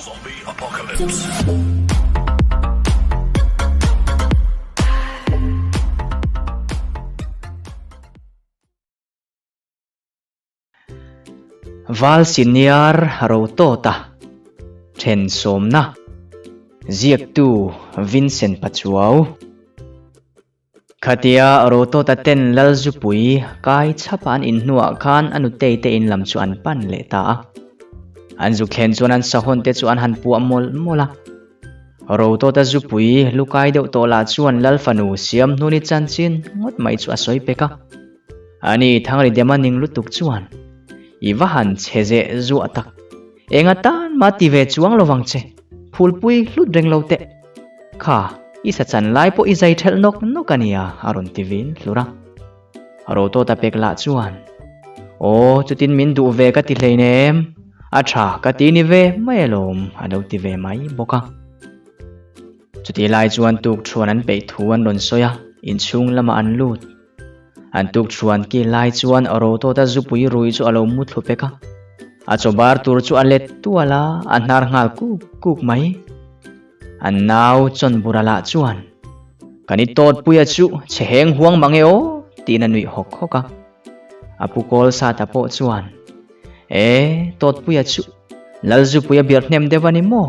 Val Senior Rotawta then sawmna ziaktu Vincent Pachuau. Khatia Rotawta ten Lalzupui kai chhapa an in hnuah khan a nutei te in lam chu an pan leh ta a. An zu thlen chuan an sahawn te chu an han puah mawlh mawlh a. Rotawta zupui lukai deuh tawh lah chuan Lal fanu siam hnuni chanchin ngawt mai chu a sawi pek a. Ani Thangri dema ning lutuk chuan, I va han chhe zeh zuah tak, enga tan mah ti ve chuang lo vang che, phulpui hlut reng lo teh. Kha, i sa chan lai pawh i zai thelh nawk nawk a nia, a rawn ti vin hlur a. Rotawta pek lah chuan, Aw, chutin min duh ve ka ti hleinem, a tha ka ti ni ve mai alawm, a lo ti ve mai bawk a. Chutih lai chuan tukṭhuan an peih thu an rawn sawi a, inchhung lamah an lut. An tukṭhuan ki lai chuan Rotawta zupui rui chu a lo mu thlu pek a. A chaw bar tur chu a let tual a, a hnar nghal kuk kuk mai. An nau Chawnbura lah chuan, Kan i tawtpuia chu chhe heng huang mang e aw, tiin a nuih hawk hawk a. A pu kawl sata pawh chuan, E, tawtpuia chu Lalzupuia biak hnem deuh a ni maw?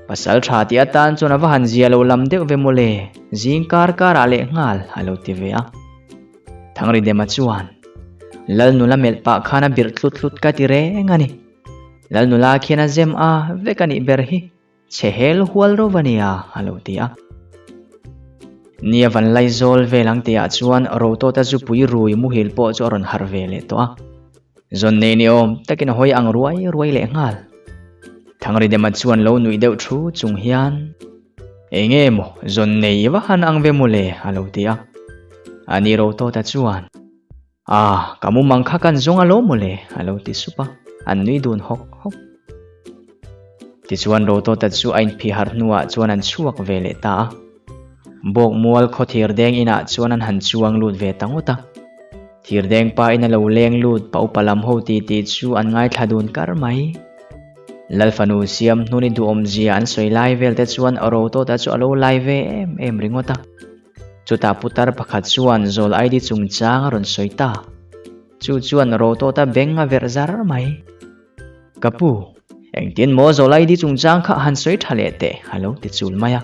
Pasal tha tih atan chuan a va han zia lo lam deuh ve mawle, zing kar karah leh nghal a lo ti ve a. Thangridema chuan, Lal nula melh pah khan a birh tlut tlut ka ti reng a ni. Lal nula khian a zem a vek a nih ber hi. Chhe hel hual ro va nia, a lo ti a. Nia van Laizawl vel ang tihah chuan Rotawta zupui rui muhil pawh chu a rawn harh ve leh tawh a. Zawn nei ni awm takin a hawi ang ruai ruai leh nghal. Thangridema chuan lo nuih deuh thu chung hian, Enge maw zawn nei i va han ang ve mawle, a lo ti a. Ani Rotawta chuan, Ah, ka mumang kha kan zawng alawm mawle, a lo ti sup a, an nui dun hawk hawk. Tichuan Rotawta chu a inphih harh hnuah chuan an chhuak ve leh ta a. Bawk mual khaw thirdeng inah chuan an han chuang lut ve ta ngawt a. Thirdeng pa in a lo leng lut pa upa lam ho ti tih chu an ngaithla dun kar mai. Lalfanu siam hnuni duhawmzia an sawi lai vel te chuan Rotawta chu a lo lai ve em em ringawt a. Chutah putar pakhat chuan zawl ID chungchang a rawn sawi ta. Chu chuan Rotawta beng a verh zar mai. Ka pu, engtin maw zawl ID chungchang kha han sawi tha leh teh a lo ti chul mai a.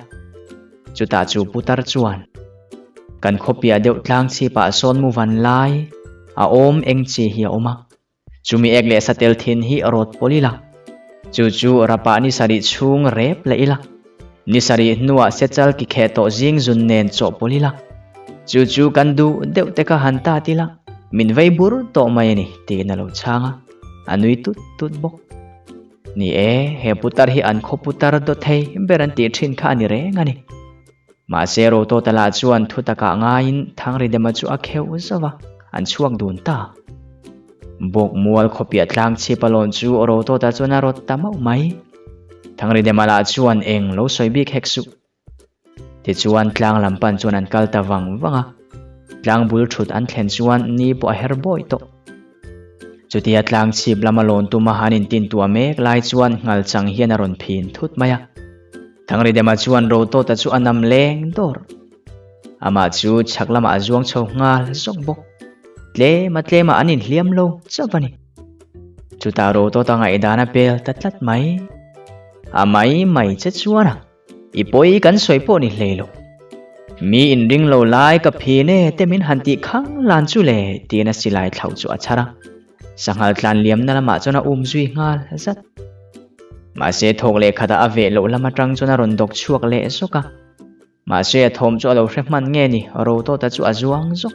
Chutah chu putar chuan, Kan khawpiah deuh tlang chhipah sawn mu van lai a awm eng chi hi a awm a. Chumi ek leh satel thin hi rawt pawl ila, chu chu rapah ni sarih chhung rep leh ila, ni sarih hnuah sechal ki kheh tawh zing zun nen chawh pawl ila, chu chu kan duh deuh te kha han tat ila, min vei bur tawh mai a ni tiin a lo chhang a, a nui tut tut bawk. Ni e, he putar hi an khaw putar dawt thei ber an tih thin kha a ni reng a ni. Mahse Rotawta lah chuan thu takah ngaiin Thangridema chu a kheuh zauh a, an chhuak dun ta. Bawk mual khawpiah tlang chhip a lawn chu Rotawta chuan a rawt ta mauh mai. Thangridema lah chuan eng lo sawi bik hek suh. Tichuan tlang lam pan chuan an kal ta vang vang a, tlang bul thut an thlen chuan ni pawh a her bawi tawh. Chutia tlang chhip lama lawn tuma han intintuah mek lai chuan nghal chang hian a rawn phin thut mai a. Thangridema chuan Rotawta chu a nam leng dawr. Amah chu chhak lamah a zuang chho nghal zawk bawk. Tlema tlema an inhliam lo chauh a ni. Chutah Rotawta ngaihdan a pel ta tlat mai. A mai mai che chuan a, i pawi kan sawi pawh ni hlei lo. Mi inring lo lai ka phin e te min han tih khang lan chu le tiin a silai thlauh chu a chhar a. Sanghal tlan liamna lamah chuan a um zui nghal zat. Mahse thawk leh khatah a veh loh lam atang chuan a rawn dawk chhuak leh zawk a. Mahse a thawm chu a lo hre hman nge ni, Rotawta chu a zuang zawk.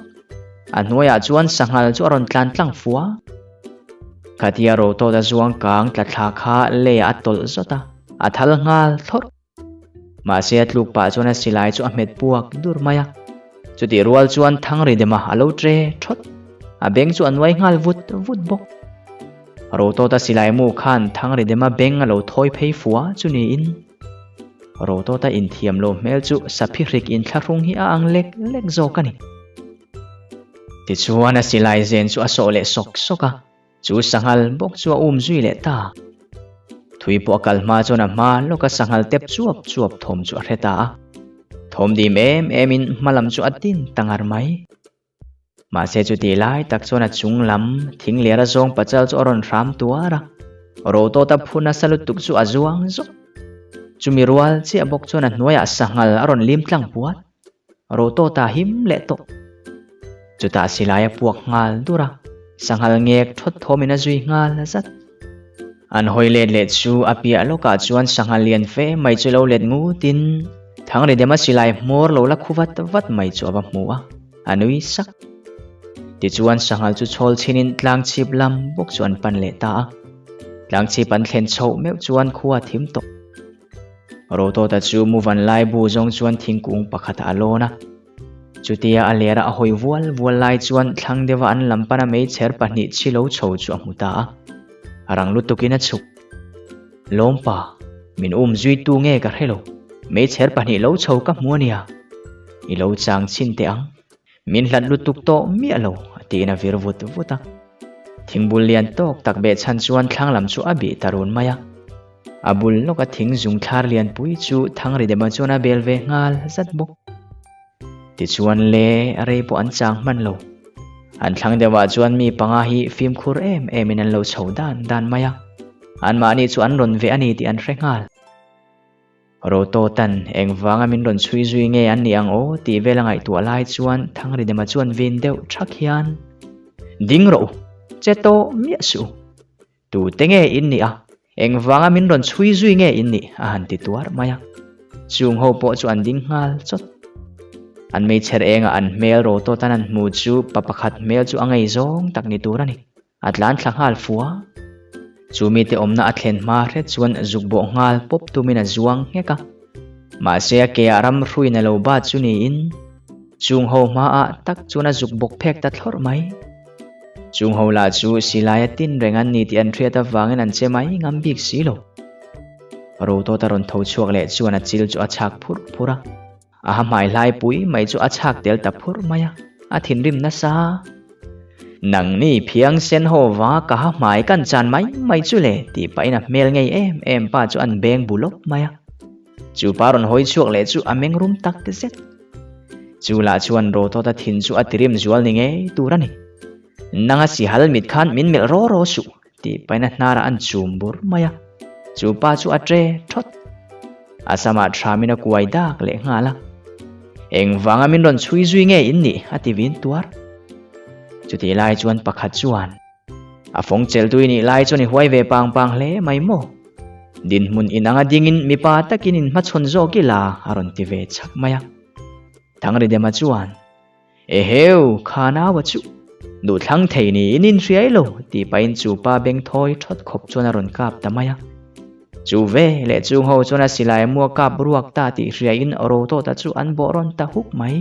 A hnuaiah chuan sanghal chu a rawn tlan tlang fua. Khatia Rotawta zuang kang tla thla kha leiah a tawlh zawt a, a thal nghal thlawrh. Mahse a tluk pah chuan a silai chu a hmet puak dur mai a. Chutih rual chuan Thangridema a lo tre thawt. A beng chu a nuai nghal vut vut bawk. Rotawta silai mu khan Thangridema beng a lo thawi phei fua chu niin Rotawta inthiam lo hmel chu saphi hrik inthlahrung hi a ang lek lek zawk a ni. Tichuan a silai zen chu a sawh leh sawk sawk a. Chu sanghal bawk chu a um zui leh ta. Thui pawh a kal hma chuan a hma lawka sanghal tep chuap chuap thawm chu a hre ta a. Thawm dim em emin hma lam chu a tin ta ngar mai. Mahse chutih lai tak chuan a chung lam thing ler a zawng pachal chu a rawn hram tuar a, Rotawta phu nasa lutuk chu a zuang zawk. Chumi rual chiah bawk chuan a hnuaiah sanghal a rawn lim tlang puat. Rotawta him leh tawh. Chutah silai a puak nghal dur a, sanghal ngek thawt thawmin a zui nghal zat. An hawi let leh chu a piah lawkah chuan sanghal lian fe mai chu lo let ngutin Thangridema silai hmawr lo la khu vat vat mai chu a va hmu a, a nui sak. Tichuan sanghal chu chhawl chhinin tlangchhip lam bawk chu an pan leh ta a. Tlangchhip an thlen chhoh meuh chuan khua a thim tawh. Rotawta chu Muvan Laibu zawng chuan thingkung pakhatah a lawn a. Chutia a lera a hawi vual vual lai chuan thlang deuha an lam pana meichher pahnih chhi lo chho chu a hmu ta a. A rang lutukin a chhuk. Lawmpa, min um zui tu nge ka hre lo. Meichher pahnih lo chho ka hmu a nia. I lo chang chhin teh ang. Min hlat lutuk tawh miah lo, a tiin a vir vut vut a. Thingbul lian tawk tak behchhan chuan thlang lam chu a bih ta run mai a. A bul lawka thing zung thlar lianpui chu Thangridema chuan a bel ve nghal zat bawk. Tichuan le rei pawh an chang hman lo. An thlang deuhah chuan mi panga hi fimkhur em emin an lo chho dan dan mai a. Anmahni chu an rawn ve a ni tih an hre nghal. Rotawtan engvanga min rawn chhui zui nge an nih ang aw tih vel a ngaihtuah lai chuan Thangridema chuan vin deuh thak hian, Ding rawh u, che tawh miah suh u. Tute nge in nih a? Engvanga min rawn chhui zui nge in nih? a han ti tuar mai a. Chung ho pawh chu an ding nghal chawt. An meichher engah an hmel ro tawt an han hmu chu pa pakhat hmel chu a ngei zawng tak ni tur a ni. A tlan thla nghal fua. Chu mite awmna a thlen hma hret chuan zuk bawh nghal pawp tumin a zuang nghek a. Mahse a keah ram hruin a lo bat chu niin chung ho hmaah tak chuan a zuk bawk phek ta thlawrh mai. Chung ho lah chu silaia tin reng an ni tih an hriat avangin an che mai ngam bik si lo. Rotawta rawn tho chhuak leh chuan a chil chu a chhak phurh phurh a, a ha hmai hlai pui mai chu a chhak tel ta phurh mai a, a thinrim nasa. Nangni phiang sen haw va ka ha hmai kan chan mai mai chu le tih pahin a hmel ngei em em pa chu an beng bu lawp mai a. Chu pa rawn hawi chhuak leh chu a meng rum tak zet. Chu lah chuan Rotawta thin chu a tirim zual ni ngei tur a ni. Nanga sihal mit khan min melh raw raw suh tih paina hnarah an chum bur mai a. Chu pa chu a tre thawt. A samah thamin a kuai dak leh nghal a. Engvanga min rawn chhui zui nge in nih a ti vin tuar. Chutih lai chuan pakhat chuan. A fawng cheltu i nih lai chuan i huai ve pang pang hle mai maw? Dinhmun inang a dingin mipa takin in hmachhawn zawk ila a rawn ti ve chak mai a. Thangridema chuan, Eheu, kha naua chu duhthlang thei niin in hriai lo tih pahin chu pa beng thawi thawt khawp chuan a rawn kap ta mai a. Chu ve leh chung ho chuan a silai mua kap ruak ta tih hriain Rotawta chu an bawh rawn ta huk mai.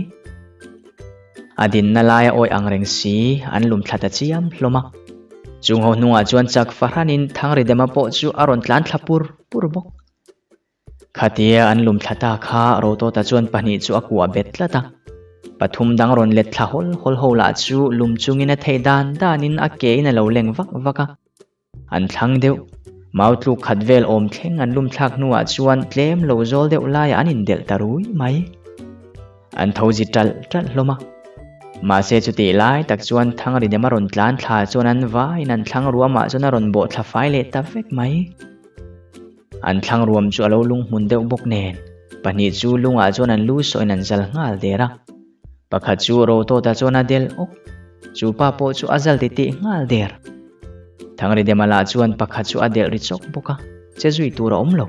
A dinna laia awih ang reng si an lum thla ta chiam hlawm a. Chung ho hnungah chuan chak fahranin Thangridema pawh chu a rawn tlan thla pur pur bawk. Khatia an lum thla ta kha Rotawta chuan pahnih chu a kuah bet tlat a. Pathum dang rawn let thla hawl hawl ho lah chu lum chungin a theih dan danin a ke in a lo leng vak vak a. An thlang deuh. Mau tluk khat vel awm thleng an lum thlak hnuah chuan tlem lo zawl deuh laiah an indelh ta rui mai. An tho zi ṭalh ṭalh hlawm a. Mahse chutih lai tak chuan Thangridem a rawn tlan thla chuan an vaiin an thlang ruamah chuan a rawn bawh thla fai leh ta vek mai. An thlang ruam chu a lo lunghmun deuh bawk nen, pahnih chu lungah chuan an lu sawhin an zal nghal der a. Pakhat chu Rotawta chuan a del awk. Chu pa pawh chu a zal titih nghal der. Thangridema lah chuan pakhat chu a delh ri chawk bawk a, che zui tur a awm lo.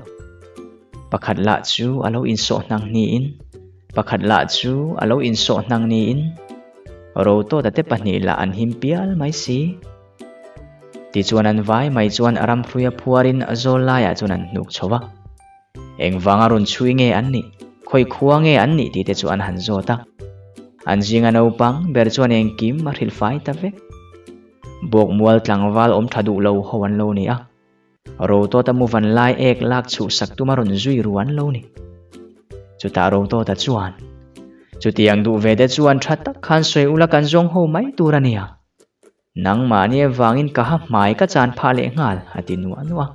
Pakhat lah chu a lo insawh hnang niin, pakhat lah chu a lo insawh hnang niin, Rotawta te pahnih lah an him pial mai si. Tichuan an vai mai chuan ramhruia phuarin zawl laiah chuan an hnuk chho va. Engvanga rawn chhui nge an nih, khawi khua nge an nih tih te chu an han zawt a. An zinga naupang ber chuan engkim a hrilh fai ta vek. Bawkmual tlangval awm tha duh lo ho an lo ni a. Rotawta mu van lai ek lak chhuh sak tuma rawn zui ru an lo ni. Chutah Rotawta chuan, Chutiang duh ve te chuan tha tak khan sawi ula kan zawng ho mai tur a nia. Nangmahni avangin ka ha hmai ka chan phah leh nghal, a ti nuah nuah.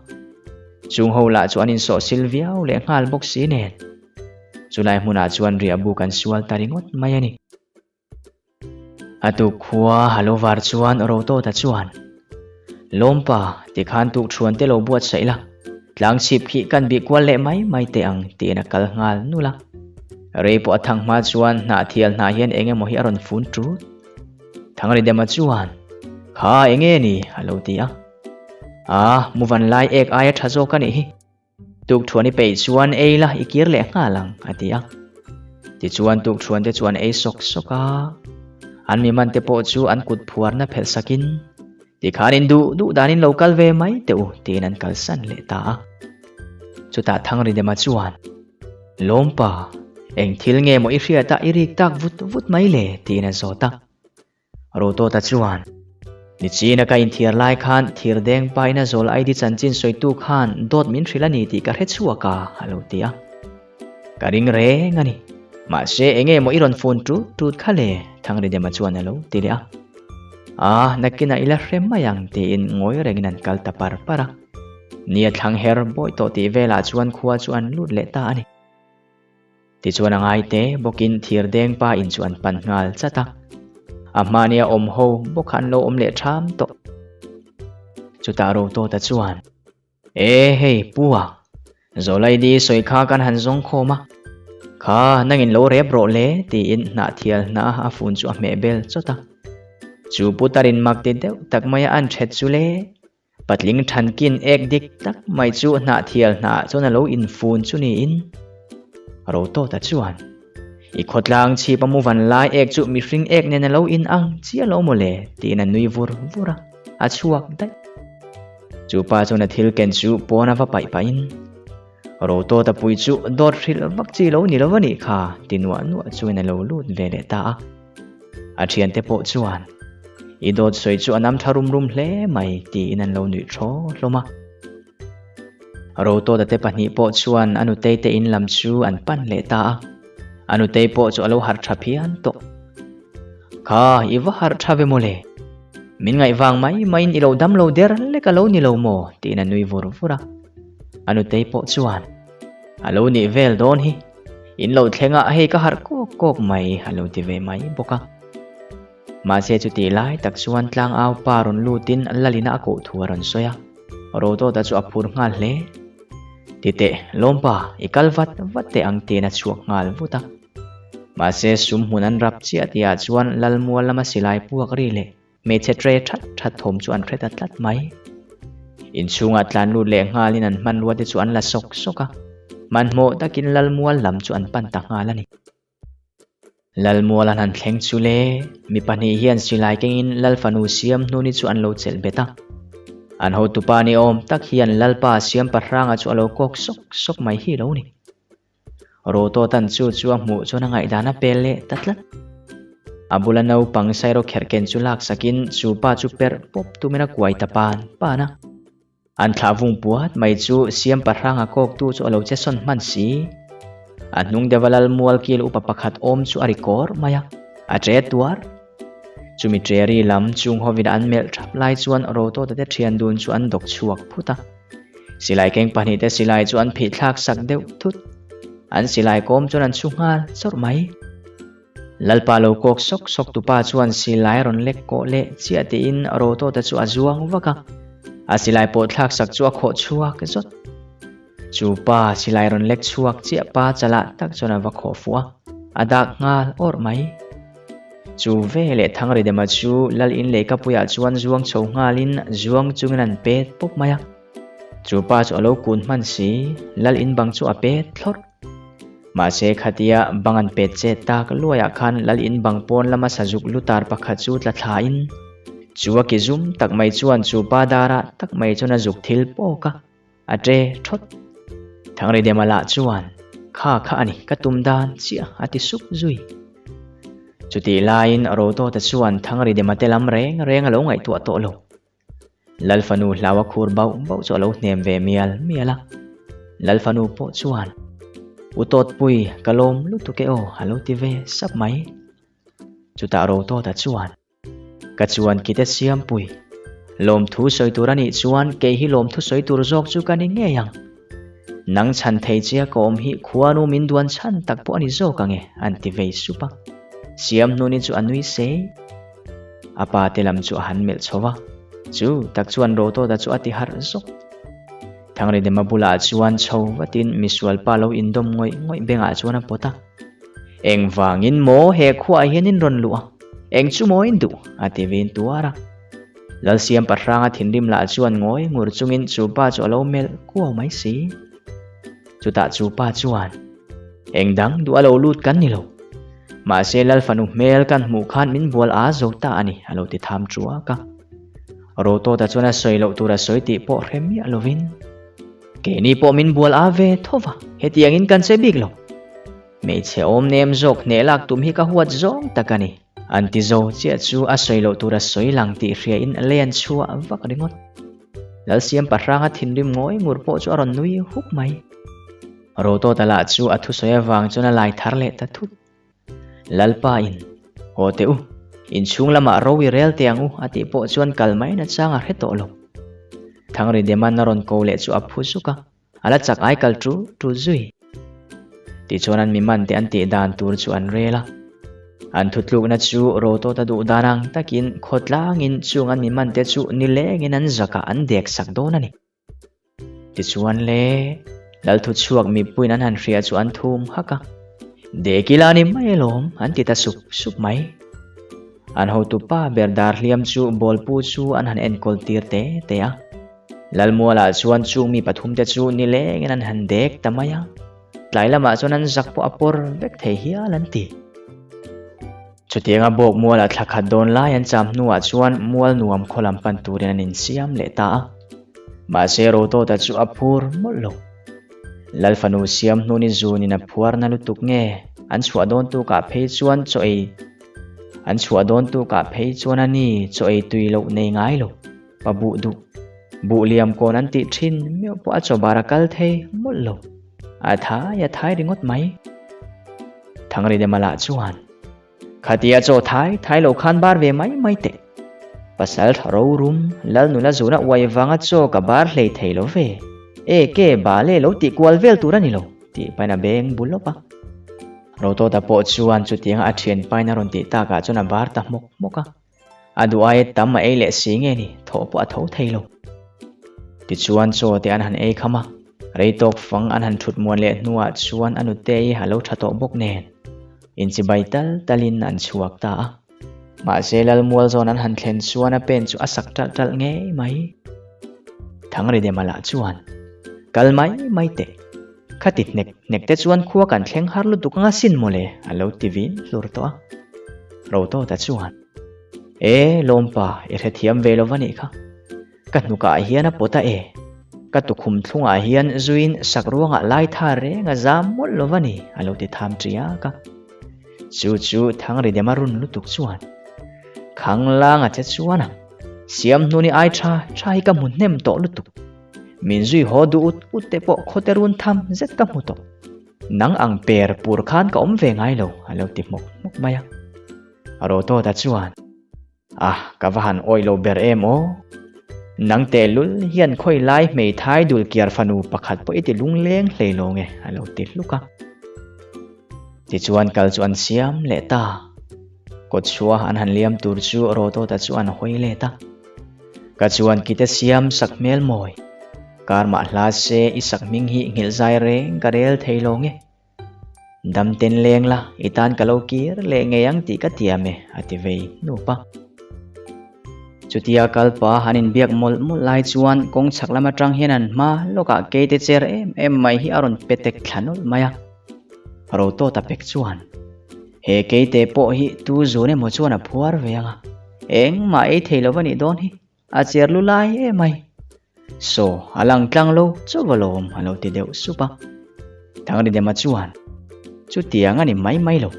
Chung ho lah chu an insawh sil viau leh nghal bawk si nen. Chulai hmunah chuan riahbuk an sual ta ringawt mai a ni. A tuk khua Halovar chuan Rotawta chuan, Lawmpa, tikhan tukṭhuan te lo buatsaih la, tlang chhip khi kan bih kual leh mai mai teh ang, tiin a kal nghal nulh a. Rei pawh a thang hma chuan hnahthial hnah hian eng emaw hi a rawn fun ṭut. Thangridema chuan, Kha eng nge ni? a lo ti a. A, muvan lai ek aia ṭha zawk a nih hi. Tukṭhuan i peih chuan ei la i kir leh nghal ang, a ti a. Tichuan tukṭhuan te chu an ei sawk sawk a. An mi man te pawh chu an kut phuarna phelh sakin, Tikhan in duh duh danin lo kal ve mai teh u, tiin an kalsan leh ta a. Chutah Thangridema chuan, Lawmpa, eng thil nge maw i hriat a i rik tak vut vut mai le? tiin a zawt a. Rotawta chuan, Nichina ka inthiar lai khan thirdeng pa ina zawl ID chanchin sawitu khan dawt min hrilh a ni tih ka hre chhuak a, a lo ti a. Ka ring reng a ni. Mahse, enge maw i rawn phone tut tut kha le? Thangridema chuan a lo ti leh a. A, nakinah i la hre mai ang tiin ngawi rengin an kal ta par par a. Nia thlang her bawi tawh tih velah chuan khua chu an lut leh ta a ni. Tichuan a ngai te bawkin thirdeng pa in chu an pan nghal chat a. A hmania awm ho bawk kha an lo awm leh ṭham tawh. Chutah Rotawta chuan, E hei Pu a, Zawlaidi sawi kha kan han zawng khawm a. Kha nangin lo rep rawh le tiin hnahthial hna a fun chu a hmeh bel chawt a. Chu putarin mak ti deuh tak maia an ṭhet chu le. Patling thankin ek dik tak mai chu hnahthial hnah chuan a lo infun chu niin Rotawta chuan, I khawtlang chhip a mu van lai ek chu mihring ek nen a lo in ang chiah lo maw le? tiin a nui vur vur a, a chhuak daih. Chu pa chuan a thil ken chu pawn a va paih pahin, Rotawta pui chu dawt hrilh vak chi lo ni lo a nih kha ti nuah nuah chuan a lo lut ve leh ta a. A thiante pawh chuan, I dawt sawi chu a nam tha rum rum hle mai, tiin an lo nuih thaw hlawm a. Rotawta te pahnih pawh chuan a nutei te in lam chu an pan leh ta a. A nutei pawh chu a lo harh tha phian tawh. Kha, i va harh tha ve maw le? Min ngaih vang mai maiin i lo dam lo der lek a lo ni lo maw? tiin a nui vur vur a. A nutei pawh chuan, A lo nih vel dawn hi. In lo thleng a, hei ka harh kawk kawk mai, a lo ti ve mai bawk a. Mahse chutih lai tak chuan tlangau pa rawn lutin Lalina a koh thu a rawn sawi a, Rotawta chu a phur nghal hle. Titeh, Lawmpa, i kal vat vat teh ang tiin a chhuak nghal vut a. Mahse sum hmun an rap chiah tihah chuan Lalmual lama silai puak ri leh Hmeichhe tre that that thawm chu an hre ta tlat mai. Inchhungah tlan lut leh nghalin an hmanrua te chu an la sawk sawk a, hmanhmawh takin Lalmual lam chu an pan ta nghal a ni. Lalmual an han thleng chu le, mi pahnih hian silai kengin Lalfanu siam hnuni chu an lo chelh bet a. An hotupa ni awm tak hian Lalpa siam pahranga chu a lo kawk sawk sawk mai hi lo ni. Rotawtan chu chu a hmuh chuan a ngaihdan a pel leh ta tlat. A bula naupang sairo kherh ken chu laksakin chu pa chu perh pawp tumin a kuai ta pan pan a. An thlah vung puat mai chu siam pahranga kawktu chu a lo che sawn hman si. A hnung deuha lal mual kil upa pakhat awm chu a ri kawr mai a, a ṭe tuar. Chumi ṭeri lam chung hovin an melh ṭhap lai chuan Rotawta te ṭhian dun chu an dawk chhuak phut a. Silai keng pahnihte silai chu an phih thlak sak deuh thut. An silai kawm chuan an chhu nghal chawrh mai. Lalpa lo kawk sawk sawk tupa chuan silai a rawn lek kawh leh chiah tiin Rotawta chu a zuang vak a. A silai pawh thlak sak chu a khawh chhuak zawt. Chu pa silai rawn lek chhuak chiah pa chalah tak chuan a va khawh fuh a, a dak nghal awrh mai. Chu ve leh Thangridema chu Lal in leihkapuiah chuan zuang chho nghalin zuang chungin an pet pawp mai a. Chu pa chu a lo kun hman si, Lal in bang chu a pet thlawrh. Mahse khatia bang an pet chet tak luaiah khan Lal in bang pawn lama sazuk lutar pakhat chu tla thlain chu a ki zum tak mai chuan chu pa darah tak mai chuan a zuk thil pawk a. A ṭe ṭhawt. Thangridema lah chuan, Kha kha a ni, ka tum dan chiah, a ti sup zui. Chutih laiin Rotawta chuan Thangridema te lam reng reng a lo ngaihtuah tawh lo. Lalfanu hlau a khur bauh bauh chu a lo hnem ve mial mial a. Lalfanu pawh chuan, U Tawtpui, ka lawm lutuk e aw, a lo ti ve sap mai. Chutah Rotawta chuan, Ka chuan kite siampui. Lawmthu sawi tur a nih chuan kei hi lawmthu sawi tur zawk chu ka ni ngei ang. Nang chhan thei chia ka awm hi khuanu min duan chhan tak pawh a ni zawk ang e, an ti vei sup a. Siamhnuni chu a nui sei. A pa te lam chu a han melh chho va, chu tak chuan Rotawta chu a ti harh zawk. Thangridema bulah chuan chho vatin misual pa lo indawm ngawih ngawih bengah chuan a pawt a. Engvangin maw he khuaah hian in rawn luh a? Eng chu maw in duh? a ti vin tuar a. Lalsiam Pahranga thinrim lah chuan ngawi ngur chungin chu pa chu a lo melh kuau mai si. Chutah chu pa chuan, Eng dang duh a lo lut kan ni lo. Mahse Lal fanu hmel kan hmuh khan min bual a zo ta a ni, a lo ti tham tuak a. Rotawta chuan a sawi loh tur a sawi tih pawh hre miah lovin, Keini pawh min bual a ve tho va, hetiangin kan che bik lo. Hmeichhe awm nem zawk hneh lak tum hi ka huat zawng tak a ni. An ti zo chiah chu a sawi loh tur a sawi lang tih hriain lei an chhuah vak ringawt. Lalsiam Pahranga thinrim ngawi ngur pawh chu a rawn nui huk mai. Rotawta lah chu a thusawi avang chuan a lai thar leh ta thut. Lalpa in, Haw teh u, inchhung lamah ro i rel teh ang u a tih pawh chuan kal mai nachang a hre tawh lo. Thangri Deman a rawn ko leh chu a phu zuk a. A la chak ai kal ṭul ṭul zui. Tichuan an mi man te an tih dan tur chu an rel a. An thutlukna chu Rotawta duh dan ang takin khawtlangin chung an mi man te chu nilengin an zakah an dek sak dawn a ni. Tichuan le, Lalthuchhuak mipuiin an han hria chu an thum hak a. Dek ila ni mai alawm an ti ta sup sup mai. An hotupa ber Darhliam chu bawlpu chu an han enkawl tir te te a. Lalmualah chuan chung mi pathumte chu nilengin an han dek ta mai a, tlai lamah chuan an zak pawh a pawr vek thei hial an ti. Chutianga bawk mualah thla khat dawn lai an cham hnuah chuan mual nuam khaw lam pan turin an insiam leh ta a. Mahse Rotawta chu a phur mawlh lo. Lal fanu siam hnuni zunin a phuar na lutuk nge an chhuah dawn tukah phei chuan chaw ei an chhuah dawn tukah phei chuan a ni chaw ei tui loh nei ngai lo. Pa buh duh. Buh liam kawn an tih thin meuh pawh a chaw bar a kal thei mawlh lo. A thai a thai ringawt mai. Thangridema lah chuan, Khatia chaw thai thai lo khan bar ve mai mai teh. Pasal tha rorum, lal nula zuna uai vanga chaw ka bar hlei thei lo ve. E ke bale lo tih kual vel tur a ni lo, tih pain a beng bu lawp a. Rotawta pawh chuan chutianga a thian pain a rawn tih takah chuan a bar ta hmawk hmawk a. A duh aia tam a ei leh si nge ni, thawh pawh a tho thei lo. Tichuan chaw te an han ei kham a, rei tawk fang an han thut muan leh hnuah chuan a nute hi a lo tha tawh bawk nen, inchibai tal talin an chhuak ta a. Mahse Lalmual zawn an han thlen chuan a pen chu a sak ṭalh ṭalh ngei mai. Thangridema lah chuan, Kal mai mai teh, khati hnek hnek te chuan khua kan thleng har lutuk anga sin mawle a lo ti vin hlur tawh a. Rotawta chuan, E, Lawmpa, i hrethiam ve lo va nih kha. Ka hnukah hian a pawt a e. Ka tukhum thlungah hian zuiin sak ruangah lai tha reng a zam mawlh lo va ni, a lo ti tham ṭiak a. Chu chu Thangridem a run lutuk chuan, Khanglanga che chuan a, siam hnuni ai ṭha ṭha hi ka hmu hnem tawh lutuk. Min zui haw duh ut ut te pawh khawte run tham zet ka hmu tawh. Nang ang per pur khan ka awm ve ngai lo, a lo ti hmawk hmawk mai a. Rotawta chuan, Ah, ka va han awih lo ber em aw? Nang tehlul hian khawi lai hmeithai dul kiar fanu pakhat pawh i ti lungleng hlei lo nge, a lo ti hluk a. Tichuan kal chu an siam leh ta. Kawtchhuah an han liam tur chu Rotawta chu an hawi let a. Ka chuan kite siam sak hmel mawi. Kar mah hla se i sak hming hi nghilh zai reng ka rel thei lo nge. Dam ten leng la, i tan ka lo kir leh ngei ang tih ka tiam e, a ti vei hnup a. Chutia kalpa han inbiak mawlh mawlh lai chuan kawng chhak lam atang hian an hma lawkah keite cher em em mai hi a rawn pe tek thla nawlh mai a. Rotawta pek chuan, He keite pawh hi tu zun emaw chuan a phuar ve ang a, engmah ei thei lo va nih dawn hi. A cher lu lai em ai. Saw, a lang tlang lo chauh alawm a lo ti deuh sup a. Thangridema chuan, Chutiang a ni mai mai lo.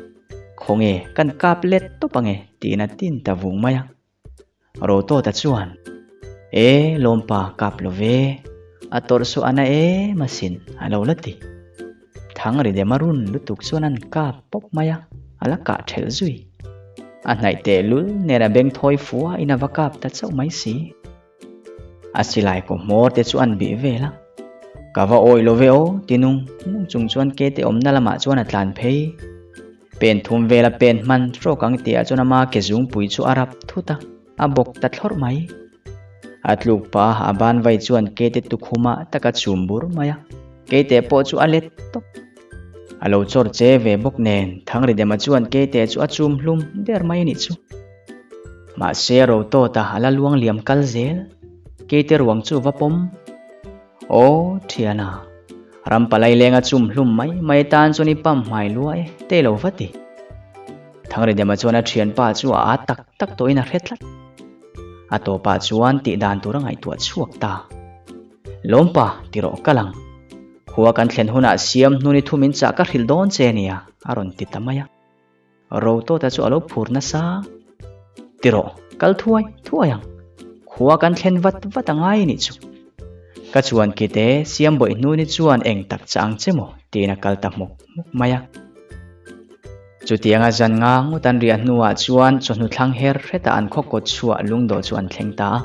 Khawnge kan kap let tawp ange tiin a tin ta vung mai a. Rotawta chuan, E, lawmpa kap lo ve, a tawrh saw a na em asin a lo la ti. Thangridema run lutuk chuan an kap pawp mai a, a la kah ṭhelh zui. A hnaih tehlul nen a beng thawi fua in a va kap ta chauh mai si. A silai kaw hmawr te chu an bih vel a. Ka va awih lo ve aw, ti nung nung chung chuan keite awmna lamah chuan a tlan phei. Pen thum vela pen hman hrawk ang tihah chuan ama ke zungpui chu a rap thut a, a bawk ta thlawrh mai. A tluk pah a, a ban vai chuan keite tukhumah tak a chum bur mai a, keite pawh chu a let tawp. A lo chawr che ve bawk nen Thangridema chuan keite chu a chum hlum der mai a nih chu. Mahse Rotawta a la luang liam kal zel, keite ruang chu va pawm. Aw thiana, ram palai lenga chum hlum mai mai tan chuan i pam hmai lua e, te lo va ti. Thangridema chuan a thianpa chu a at tak tak tawhin a hre tlat. A tawpah chuan tih dan tur a ngaihtuah chhuak ta. Lawmpa, ti rawh kal ang. Khua kan thlen hunah siam hnuni thu min chah ka hrilh dawn che nia, a rawn ti ta mai a. Rotawta chu a lo phur nasa. Ti rawh, kal thuai thuai ang. Khua kan thlen vat vat a ngai nih chu. Ka chuan kite siam bawih hnuni chuan eng tak chah ang che maw tiin a kal ta hmawk hmawk mai a. Chutianga zan nga ngawt an riah hnuah chuan chawhnu thlang her hretah an khaw kawt chhuah lungdawh chu an thleng ta a.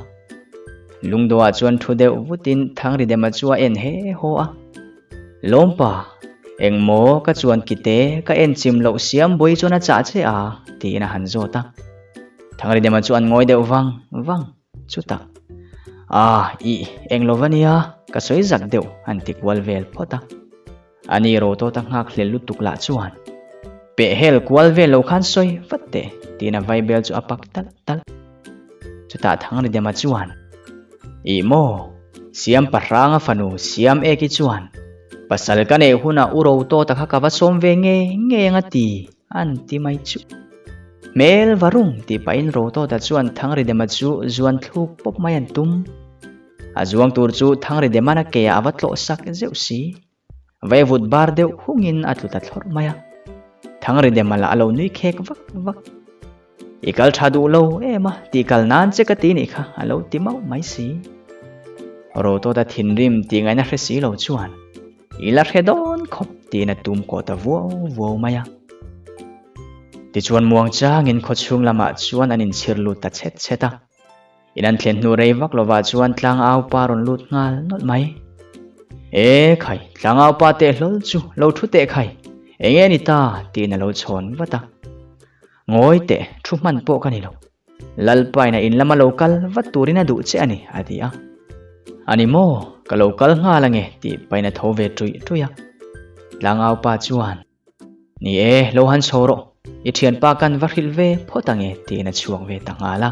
Lungdawhah chuan thu deuh vutin Thangridema chu a en he haw a. Lawmpa, engmaw ka chuan kite ka en chim loh siam bawi chuan a chah che a? tiin a han zawt a. Thangridema chu an ngawi deuh vang vang. Chutah, Ah, ih, eng lo va nia, ka sawi zak deuh, an ti kual vel phawt a. Ani Rotawta nghak hlel lutuk lah chuan, Peh hel kual vel lo khan sawi vat teh, tiin a vaibel chu a pak talh talh. Chutah Thangridema chuan, Ih maw, Siam Pahranga fanu Siam Eki chuan, Pasal ka neih hunah u Rotawta kha ka va sawm ve ngei ngei ang a ti, an ti mai chu. Hmel va rung tih pahin Rotawta chuan Thangridema chu zuan thluk pawp mai an tum. A zuang tur chu Thangridemana keah a va tlawh sak zeuh si. Vaivut bar deuh hungin a tlu ta thlawrh mai a. Thangridema lah a lo nui khek vak vak. I kal tha duh lo em a, tih kal nan che ka ti nih kha a lo ti mauh mai si. Rotawta thinrim tih ngaihna hre si lo chuan I la hre dawn khawp tiin a tum kawh ta vuau vuau mai a. Tichuan muangchangin khawchhung lamah chuan an inchhir lut ta chhet chhet a. In an thlen hnu rei vak lovah chuan tlangau pa rawn lut nghal nawlh mai. E khai, tlangau pa teh hlawl chu lo thu teh khai, eng nge ni ta tiin a lo chhawn vat a. Ngawi teh, thu hman pawh ka ni lo. Lalpaina in lama lo kal vat turin a duh che a ni, a ti a. A ni maw, ka lo kal nghal ange tih pain a tho ve ṭuih ṭuih a. Tlangau pa chuan. Ni e, lo han chho rawh, i thianpa kan va hrilh ve phawt ange tiin a chhuak ve ta nghal a.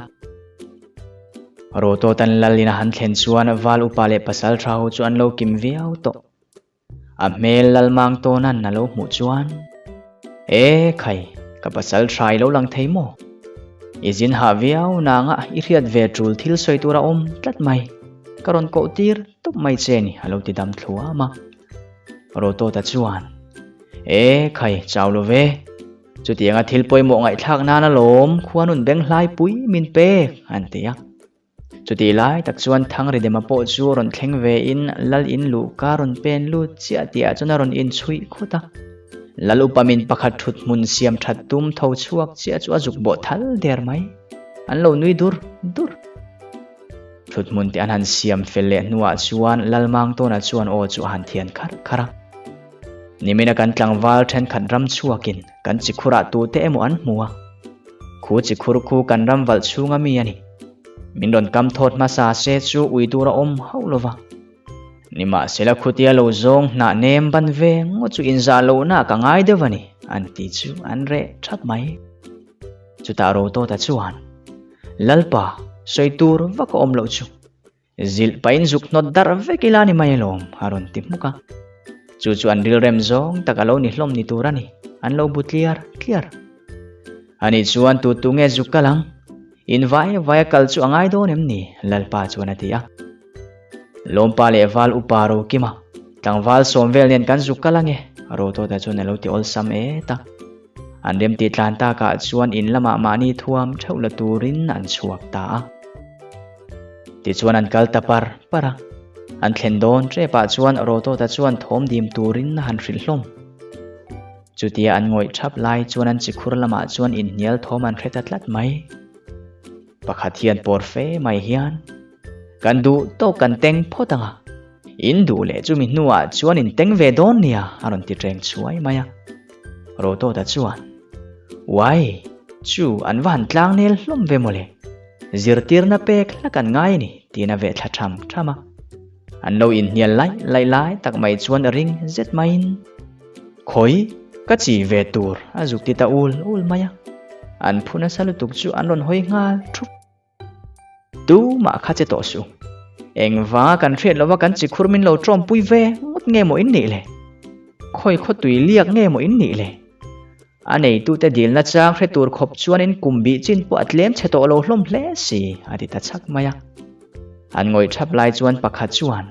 Rotawtan Lalin a han thlen chuan Val upa leh pasal tha ho chu an lo kim viau tawh. A hmel Lalmang tawnan a lo hmuh chuan, E khai, ka pasal tha i lo lang thei maw? I zin hah viau nanga i hriat ve tul thil sawi tur a awm tlat mai, ka rawn koh tir tawp mai che ni a lo ti dam thluam a. Rotawta chuan, E khai, chau lo ve. Chutianga thil pawimawh ngaihthlak nan alawm khuanun beng hlai pui min pek, an ti a. Chutih lai tak chuan Thangridema pawh chu rawn thleng ve in Lal in luh ka rawn pen lut chiah tihah chuan a rawn inchhuih khut a. Lal upa min pakhat thut hmun siam that tum tho chhuak chiah chu a zuk bawh thal der mai. An lo nui dur dur. Thuthmun te an han siam fel leh hnuah chuan Lalmangtawna chuan aw chu a han thian kharh kharh a. Nimina kan tlangval thenkhat ram chhuakin kan chikhurah tute emaw an hmu a. Khu chikhur khu kan ram valh chhunga mi a ni. Min rawn kam thawt hmasa se chu ui tur a awm hauh lova. Nimahsela khutia lo zawng hnah nem ban ve ngawt chu inzah lohna ka ngai deuh a ni, an ti chu an reh thap mai. Chutah Rotawta chuan, Lalpa, sawi tur vak a awm loh chu. Zilh pahin zuk hnawt darh vek ila ni mai alawm, a rawn ti hmuk a. Chu chu an rilrem zawng tak a lo ni hlawm ni tur a ni, an lo bu tliar tliar. Ani chuan tu tu nge zuk kal ang? In vai vai a kal chu a ngai dawn em ni? Lalpa chuan a ti a. Lawmpa leh Val upa Rokima, tlangval sawm vel nen kan zuk kal ange, Rotawta chuan a lo ti awlsam et a. An remti tlan takah chuan in lamah mahni thuam theuh la turin an chhuak ta a. Tichuan an kal ta par par a. An thlen dawn tepah chuan Rotawta chuan thawm dim turin a han hrilh hlawm. Chutia an ngawih thap lai chuan an chikhur lamah chuan inhnial thawm an hre ta tlat mai. Pakhat hian pawr fe mai hian. Kan duh tawk kan teng phawt ang a, in duh leh chumi hnuah chuan in teng ve dawn nia a rawn ti reng chhuai mai a. Rotawta chuan, Uai, chu an va han tlang nel hlawm ve mawle, zirtirna pek hlak an ngai a ni tiin a veh thla tham tham a. An lo inhnial laih laih lai tak mai chuan ring zet maiin, Khawi, ka chi ve tur a zuk ti ta ul ul mai a. An phu nasa lutuk chu an rawn hawi nghal thup. Tumah kha che tawh suh. Engvanga kan hriat lova kan chi khur min lo tawmpui ve ngawt nge maw in nih le? Khawi khaw tui liak nge maw in nih le? A neitute dilna chang hre tur khawp chuan in kum bih chin pawh a tlem chhe tawh lo hlawm hle si, a ti ta chhak mai a. An ngawih thap lai chuan pakhat chuan,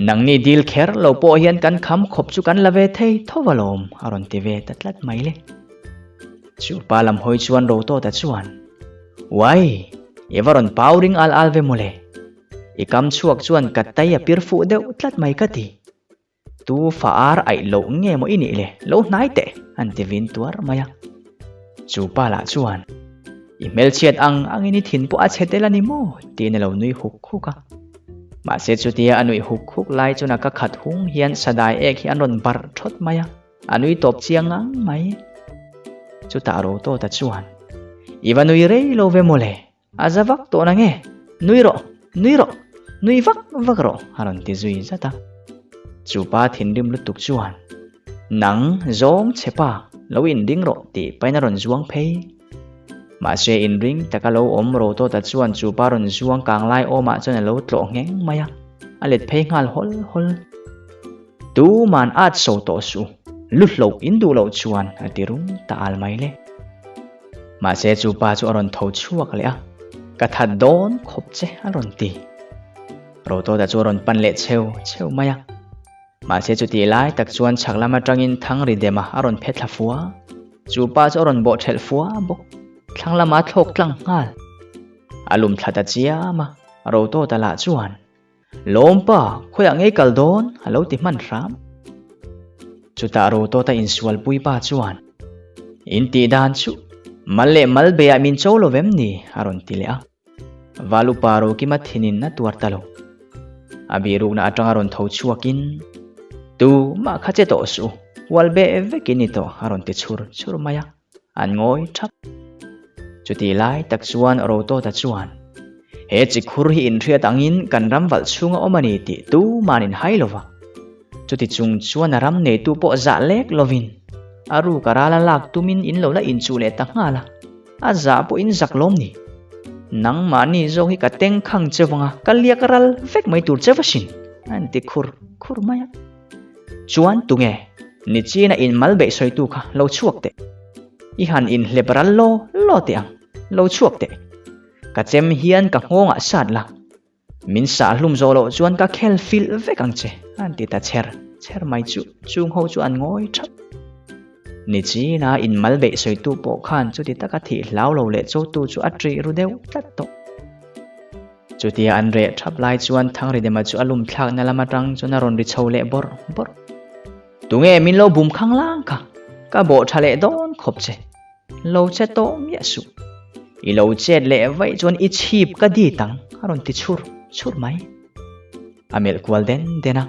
Nangni dil kher lo pawh hian kan kham khawp chu kan la ve thei tho alawm, a rawn ti ve ta tlat mai le. Chu pa lam hawi chuan Rotawta chuan, Uai, i va rawn pau ring al al ve mawle. I kam chhuak chuan ka tai a pir fuh deuh tlat mai ka ti. Tu fa ar aih loh nge maw i nih le, lo hnai teh, an ti vin tuar mai a. Chu pa lah chuan, I hmelchhiat ang angin i thin pawh a chhe tel a ni maw? tiin a lo nui huk huk a. Mahse chutia a nuih huk huk lai chuan a ka khat hung hian sadai ek hi an rawn barh thawt mai a, a nui tawp chiang ngang mai. Chutah Rotawta chuan, I va nui rei lo ve maw le? A za vak tawh na nge? Nui rawh, nui rawh, nui vak vak rawh, a rawn ti zui zat a. Chu pa thinrim lutuk chuan, Nang zawng che pa, lo inring rawh tih pain a rawn zuang phei. Mahse inring taka lo awm ro tawta chuan chu pa rawn zuang kang lai awmah chuan a lo tlawh ngheng mai a, a let phei nghal hawl hawl. Tuman at so tawh suh, lu hloh in duh loh chuan a ti rum ta al mai le. Mahse chu pa chu a rawn tho chhuak leh a, Ka that dawn khawp che a rawn ti. Rotawta chu a rawn pan leh cheu cheu mai a. Mahse chutih lai tak chuan chhak lam atangin Thangri Dema a rawn phe thla fua. Chu pa chu a rawn bawh thelh fua bawk. Thlang lama thlawk tlang nghal. A lum thla ta chiam a, Rotawta lah chuan, Lawmpa, khawiah ngei kal dawn? a lo ti hman hram. Chutah Rotawta insualpui pa chuan, In tih dan chu mal leh mal beiah min cho lo vem ni? a rawn ti leh a. Val upa Rokima thinin a tuar ta lo. A bihrukna atanga rawn tho chhuakin, Tu mah kha che tawh suh, hual beh vekin ni tawh a rawn ti chhur chhur mai a. An ngawi thap. Chutih lai tak chuan Rotawta chuan, He chikhur hi inhriat angin kan ram valh chhunga awm a ni tih tuman in hai lo va. Chuti chung chuan a ram neitu pawh zah lek lovin a ruk a ral a lak tumin in lo la inchuh leh ta nghal a, a zah pawh in zak lawm ni. Nangmahni zawk hi ka teng khang che vanga ka liak ral vek mai tur che va sin, a inti khur khur mai a. Chuan tunge Nichina in mal beih sawitu kha lo chhuak teh. I han inhlep ral law law teh ang, lo chhuak teh. Ka chem hian ka nghawngah sat la, min sah hlum zawh loh chuan ka khel filh vek ang che, an ti ta chher chher mai chu chung ho chu an ngawi thap. Nichina in mal beih sawitu pawh khan chuti taka thih hlau lo leh chotu chu a ṭih ru deuh tlat tawh. Chutia an reh thap lai chuan Thangridema chu a lum thlakna lam atang chuan a rawn ri chho leh bawrh bawrh. Tunge min lo bum khang lang kha, ka bawh tha leh dawn khawp che. Lo che tawh miah suh. I lo chet leh vaih chuan i chhip ka dit ang, a rawn ti chhur chhur mai. A melh kual den den a,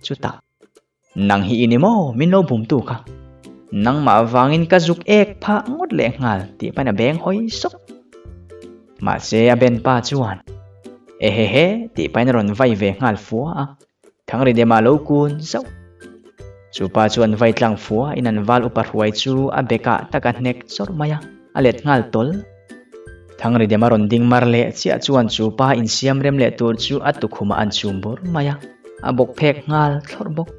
chutah. Nang hi i ni maw min lo bumtu kha? Nangmah vangin ka zuk ek phah ngawt leh nghal tih pahin a beng hawi sawk. Mahse a ben pa chuan Ehehe tih pahin a rawn vai ve nghal fua a, Thangridema lo kun zauh. Chu pa chuan vai tlang fua in an val upa hruai chu a bekah tak a hnek chawrh mai a, a let nghal tawl. Thangridema rawn ding mar leh chiah chuan chu pa insiam rem leh tur chu a tukhumah an chum bawr mai a, a bawk phek nghal thlawrh bawk.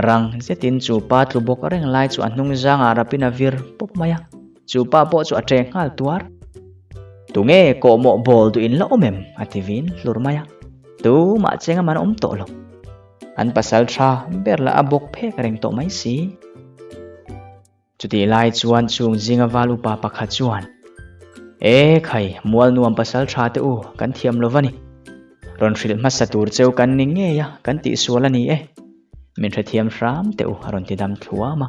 Rang zetin chu pa tlu bawk reng lai chu a hnung zangah rapin a vir pawp mai a, chu pa pawh chu a ṭe nghal tuar. Tunge kawhmawh bawl duh in la awm em? a ti vin hlur mai a, tumah cheng a man awm tawh lo. An pasal tha ber lah a bawk phek reng tawh mai si. Chutih lai chuan chung zinga val upa pakhat chuan, E khai, mual nuam pasal tha te u, kan thiam lo va ni. Rawn hrilh hmasa tur cheu kan ni ngei a, kan tihsual a ni e. Min hrethiam hram teh u, a rawn ti dam thluam a.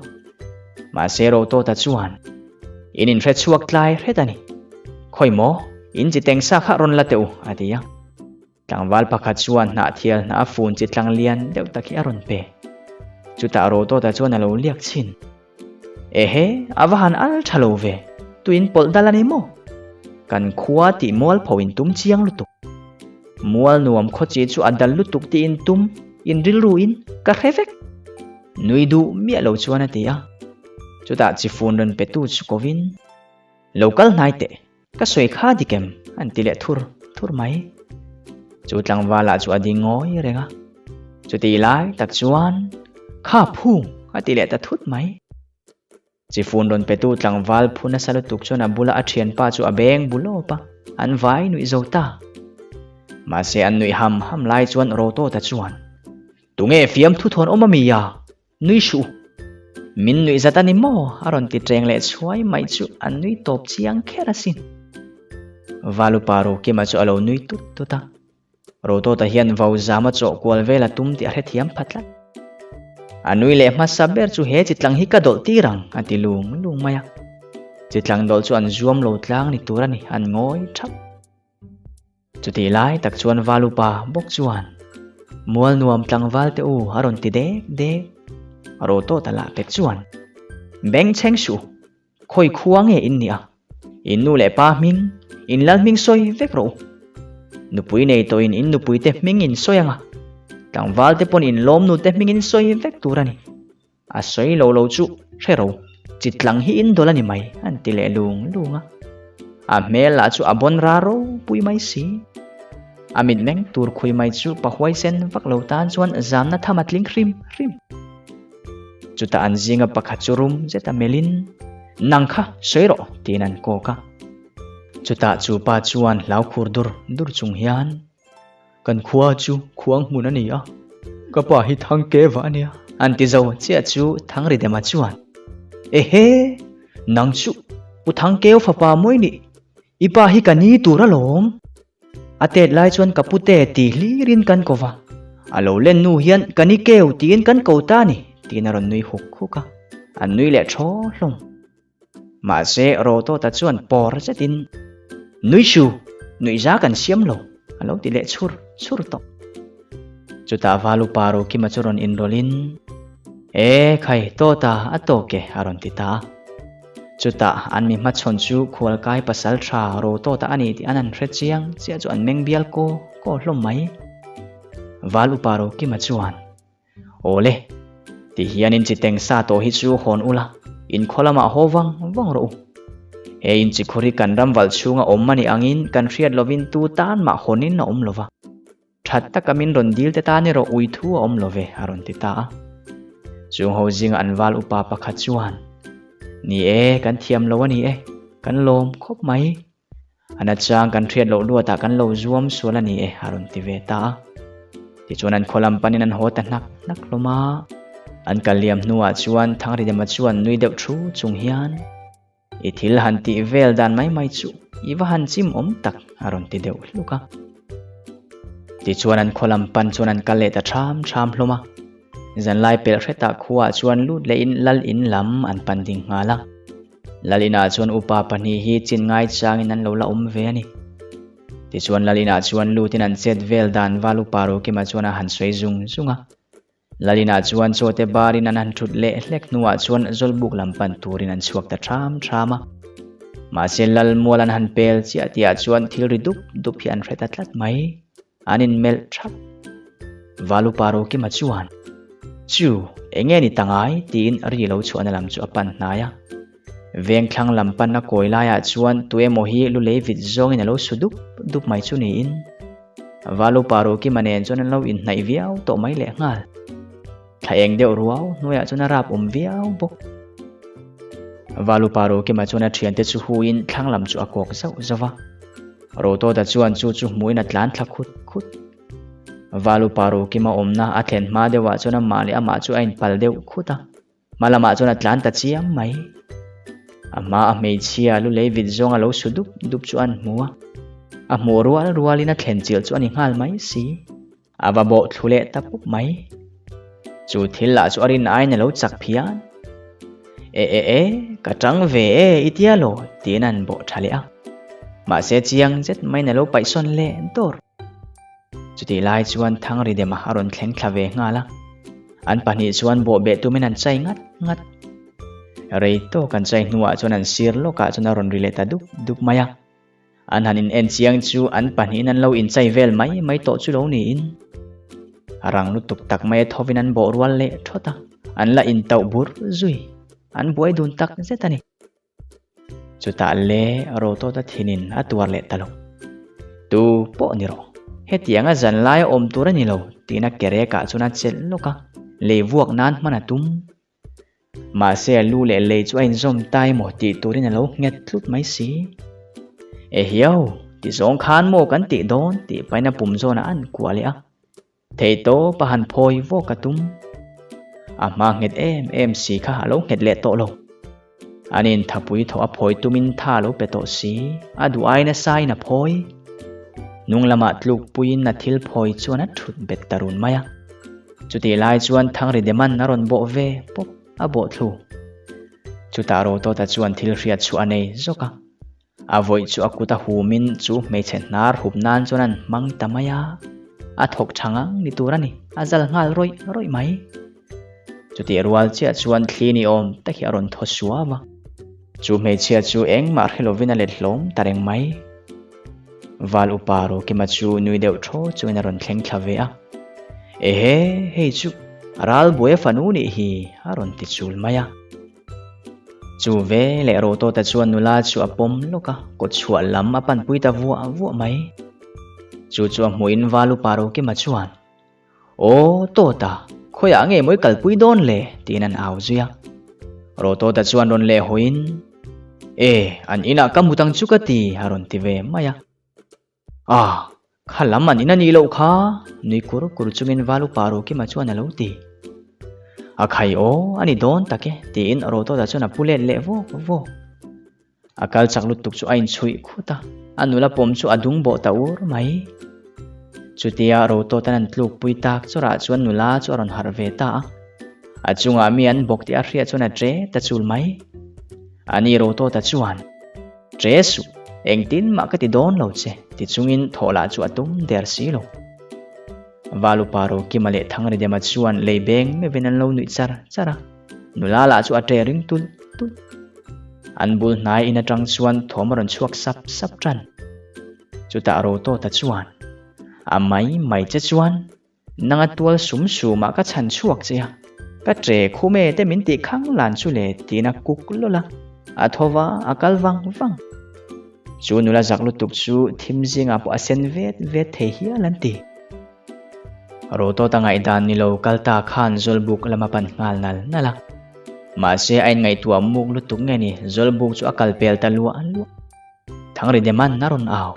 Mahse Rotawta chuan, In inhre chhuak tlai hret a ni. Khawi maw, in chi teng sa kha rawn la teh u, a ti a. Tlangval pakhat chuan hnahthial hnah a fun chi tlang lian deuh tak hi a rawn pe. Chutah Rotawta chuan a lo liak chhin. Ehe, a va han al tha lo ve, tuin pawlh dal a ni maw? Kan khua tih mualpho in tum chiang lutuk. Mual nuam khaw chi chu a dal lutuk tih in tum, in rilru in ka hre vek. Nui duh miah lo chuan a ti a. Chutah chi fun rawn pe tu chu kovin, Lo kal hnai teh, ka sawi kha dik em? an ti leh thur thur mai. Chu tlangvala chu a ding ngawi reng a. Chutih lai tak chuan, Kha phung! a ti leh ta thut mai. Chifun rawn petu tlangval phu nasa lutuk chuan a bula a thianpa chu a beng bu lawp a, an vai nuih zo ta. Mahse an nuih ham ham lai chuan Rotawta chuan, Tunge fiamthu thawn awm a mi a? Nui suh u. Min nuih zat a ni maw? A rawn ti ṭeng leh chhuai mai chu a nui tawp chiang kher asin. Valupa Rokima chu a lo nui tut tut a. Rotawta hian vau zam a chawh kual vel a tum tih a hrethiam pha tlat. A nui leh hmasa ber chu he chitlang hi ka dawlh tir ang a ti lung lung mai a. Chitlang dawlh chu an zuam lo tlang ni tur a ni, an ngawi thap. Chutih lai tak chuan Valupa bawk chuan Mual nuam tlangval te u a rawn ti dek dek. Rotawta lah pek chuan Beng chheng suh, khawi khua nge in nia? In nu leh pa hming, in lal hming sawi vek rawh u. Nupui nei tawhin in nupui te hming in sawi anga, tlangval te pawn in lawm nu te hming in sawi vek tur a ni. A sawi lo lo chu hre ro, chitlang hi in dawlh a ni mai, an ti leh lung lung a. A hmel lah chu a bawn ra ropui mai si. A mitmeng tur khui mai chu pa huaisen vak lo tan chuan zamna tham a tling hrim hrim. Chutah an zinga pakhat chu rum zet a melhin, Nang kha sawi rawh, tiin an kawk a. Chutah chu pa chuan hlau khur dur dur chung hian, Kan khua chu khuang hmun a ni a, ka pa hi Thangkeva a nia. An ti zo chiah chu Thangridema chuan, Ehe! Nang chu Pu Thangkeu fapa mawi nih, i pa hi ka ni tur alawm. A tet lai chuan ka pute ti hlirin kan ko va, a lo len hnu hian ka ni keu tiin kan ko ta ni, tiin a rawn nui huk huk a, an nui leh thaw hlawm. Mahse Rotawta chuan pawr zetin, Nui su, nuihza kan siam lo, a lo ti leh chhur chhur tawh. Chutah Valupa Rokima chu rawn inrawlhin, E khai, Tawta, a tawk e, a rawn ti ta a. Chutah an mi hmachhawn chu khualkai pasal tha Rotawta a ni tih an han hre chiang chiah chu an meng bial kaw kaw hlawm mai. Val upa Rokima chuan, Awle, ti hian in chiteng sa tawh hi chu hawn ula, in khaw lamah haw vang vang rawh u. He in chikhur hi kan ram valh chhunga awm a nih angin kan hriat lovin tu tan mah hawnin a awm lova. That taka min rawn dil te tan erawh ui thu a awm lo ve, a rawn ti ta a. Chung ho zinga an val upa pakhat chuan, Ni e, kan thiam lo a ni e, kan lawm khawp mai. A nachang kan hriat loh luatah kan lo zuam sual a ni e, a rawn ti ve ta a. Tichuan an khaw lam panin an haw ta hnak hnak hlawm a. An kal liam hnuah chuan Thangridema chuan nui deuh thu chung hian, I thil han tih vel dan mai mai chu i va han chim awm tak a rawn ti deuh hluk a. Tichuan an khaw lam pan chuan an kal leh ta ṭham ṭham hlawm a. Zanlai pelh hretah khuaah chuan lut lehin lal in lam an pan ding nghal a. Lal inah chuan upa pahnih hi chin ngai changin an lo la awm ve a ni. Tichuan lal inah chuan lutin an chet vel dan val upa Rokima chuan a han sawi zung zung a. Lalina chuan chawte barin an han thut leh hlek hnuah chuan Zawlbuk lam pan turin an chhuak ta ṭham ṭham a. Mahse Lal mual an han pel chiah tihah chuan thil ri dup dup hi an hre ta tlat mai. An inmelh ṭhap. Valupa Rokima chuan, Chu, eng nge ni ta ngai? tiin ri lo chhuahna lam chu a pan hnai a. Vengthlang lam panna kawi laiah chuan tuemaw hi lu lei vit zawngin a lo su dup dup mai chu niin Valupa Rukima nen chuan an lo inhnaih viau tawh mai leh nghal. Thla eng deuh ruau hnuaiah chuan a rap awm viau bawk. Valupa Rukima chuan a thiante chu huiin thlang lam chu a kawk zauh zauh va. Rotawta chuan chu chu hmuhin a tlan thla khut khut. Valupa Rukima awmna a thlen hma deuhah chuan amah leh amah chu a inpal deuh khut a. Hma lamah chuan a tlan ta chiang mai. A hma a hmeichhia lu lei vit zawng a lo su dup dup chu an hmu a. A hmuh rual rualin a thlen chilh chu a ni nghal mai si. A va bawh thlu leh ta pup mai. Chu thil lah chu a rin aiin a lo chak phian. E e e, ka tang ve e i tia law tiin an bawh tha leh a. Mahse chiang zet maiin a lo paihsawn leh dawr. Chutih lai chuan Thangridema a rawn thleng thla ve nghal a. An pahnih chuan bawhbeh tumin an chai ngat ngat. Rei tawk an chai hnuah chuan an sir lawkah chuan a rawn ri leh ta dup dup mai a. An han in en chiang chu an pahnihin an lo inchai vel mai mai tawh chu lo niin. Rang lutuk tak mai a thovin an bawh rual leh thawt a, an la intauh bur zui. An buai dun tak zet a ni. Chutah le Rotawta thinin a tuar leh ta lo. Tu pawh ni rawh, hetianga zan laia awm tur a ni lo tiin a kerekah chuan a chelh lawk a, lei vuak nan hman a tum. Mahse a lu leh lei chu a inzawm ta emaw tih turin a lo nghet tlut mai si. Ehiau, ti zawng khan maw kan tih dawn tih pahin a pum zawnah an kuah leh a. Theihtawp a han phawi vawk a tum. A hma nghet em em si kha a lo nghet leh tawh lo. An inthapui thawh a phawi tumin tha a lo pe tawh si, a duh ai nasa in a phawi. Hnung lamah tlukpuiin a thil phawi chuan a thut bet ta run mai a. Chutih lai chuan Thangri Deman a rawn bawh ve pawp a bawh thlu. Chutah Rotawta chuan thil hriat chhuah a nei zawk a. A vawih chu a kut a humin chu hmeichhe hnar hup nan chuan an hmang ta mai a. A thawk tha ngang ni tur a ni, a zal nghal rawih rawih mai. Chutih rual chiah chuan thli ni awm tak hi a rawn thaw suau a. Chu hmeichhia chu engmah hre lovin a let hlawm ta reng mai. Val upa Rokima chu nui deuh thaw chungin a rawn thleng thla ve a. Ehe, hei chu Ralbuaia fanu nih hi a rawn ti chul mai a. Chu ve leh Rotawta chuan nula chu a pawm lawk a, kawt chhuah lam a panpui ta vuah vuah mai. Chu chu a hmuhin Val upa Rokima chuan, Aw, Tawta, khawiah nge mawi kalpui dawn le? tiin an au zui a. Rotawta chuan rawn leh hawiin, E, an inah ka mut ang chu ka ti, a rawn ti ve mai a. A, kha lam an in a nih loh kha, nui kur kur chungin Val upa Rokima chuan a lo ti. A khai aw, a ni dawn tak e, tiin Rotawta chuan a pu let leh vawk vawk. A kal chak lutuk chu a inchhuih khut a, a nula pawm chu a dung bawh ta ur mai. Chutia Rotawtan an tlukpui tak chawrah chuan nula chu a rawn harh ve ta a. A chungah mi an bawk tih a hriat chuan a ṭe ta chul mai. Ani Rotawta chuan, Ṭe suh, engtin mah ka ti dawn lo che, ti chungin thawh lah chu a tum der si lo. Valupa Rokima leh Thangridema chuan lei beng meuhin an lo nuih char char a. Nula lah chu a ṭe ring tulh tulh. An bul hnai in aṭang chuan thawm a rawn chhuak sap sap ṭan. Chutah Rotawta chuan, A mai mai che chuan nanga tual sum sumah ka chhan chhuak che a, ka ṭe khum e te min tih khang lan chu le tiin a kuk lawlh a, a tho va, a kal vang vang. Chu nula zak lutuk chu thim zingah pawh a sen vet vet thei hial an ti. Rotawta ngaihdan ni lo kal ta khan Zawlbuk lam a pan nghal nal nal a. Mahse a inngaihtuah muk lutuk nge ni Zawlbuk chu a kal pel ta luah luah. Thangri Deman a rawn au.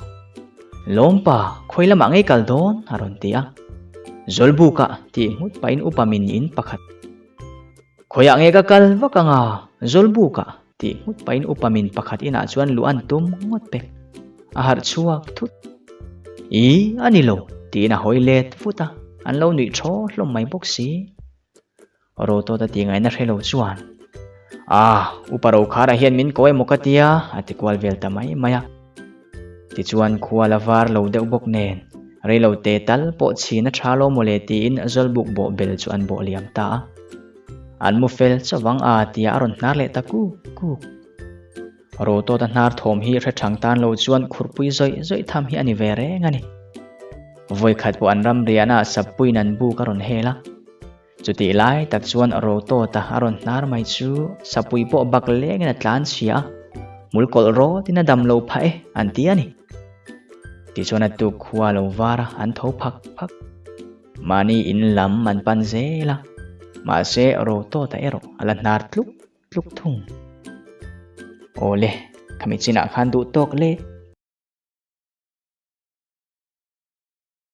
Lawmpa, khawi lamah ngei kal dawn? a rawn ti a. Zawlbukah tih nghut pahin upa min in pakhat. Khawiah nge ka kal vak anga? Zawlbukah tih nghut pahin upa min pakhat inah chuan luh an tum ngawt pek. A harh chhuak thut. Ih, a ni lo, tiin a hawi let vut a, an lo nuih thaw hlawm mai bawk si. Rotawta tih ngaihna hre lo chuan, Ah, upa Rokhara hian min ko emaw ka tia, a ti kual vel ta mai mai a. Tichuan khua la var lo deuh bawk nen, reilo te tal pawh chhin a tha lo mawle tiin Zawlbuk bawh bel chu an bawh liam ta a. An mu fel chauh a tia a rawn hnar leh ta kuk kuk. Rotawta hnar thawm hi hre thang tan lo chuan khurpui zawih zawih tham hi a ni ve reng a ni. Vawikhat pawh an ram riahnaah sappuiin an buk a rawn hel a. Chutih lai tak chuan Rotawta a rawn hnar mai chu sapui pawh bak lengin a tlan chhia a, hmul kawlh rawtin a dam lo phah e an ti a ni. Tichuan a tuk khua lo var a, an tho phak phak. Mahni in lam an pan zel a, mahse Rotawta erawh a la hnar tluk tluk thung. Awle, khami chinah khan duh tawk leh.